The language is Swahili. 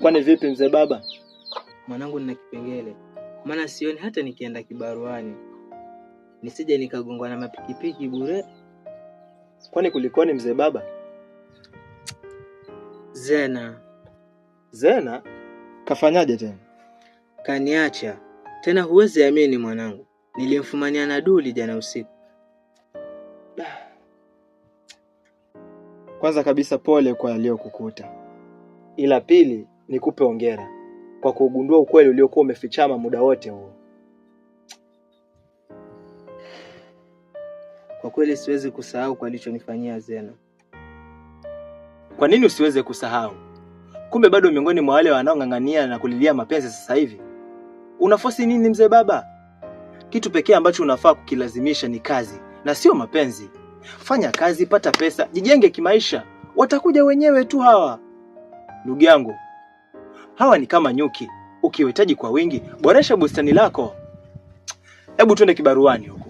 Kwani vipi mzee baba? Mwanangu, nina kipengele, maana sioni hata nikienda kibaruani, nisije nikagongwa na mapikipiki bure. Kwani kulikoni mzee baba? Zena Zena kafanyaje tena? Kaniacha tena, huwezi amini mwanangu, nilimfumania na duli jana usiku. Kwanza kabisa pole kwa yaliyokukuta, ila pili nikupe hongera kwa kugundua ukweli uliokuwa umefichama muda wote huo. Kwa kweli siwezi kusahau kwa alichonifanyia Zena. Kwa nini usiweze kusahau? Kumbe bado miongoni mwa wale wanaong'ang'ania na kulilia mapenzi sasa hivi. Unafosi nini mzee baba? Kitu pekee ambacho unafaa kukilazimisha ni kazi na sio mapenzi. Fanya kazi, pata pesa, jijenge kimaisha, watakuja wenyewe tu hawa. Ndugu yangu, hawa ni kama nyuki, ukiwahitaji kwa wingi, boresha bustani lako. Hebu twende kibaruani huko.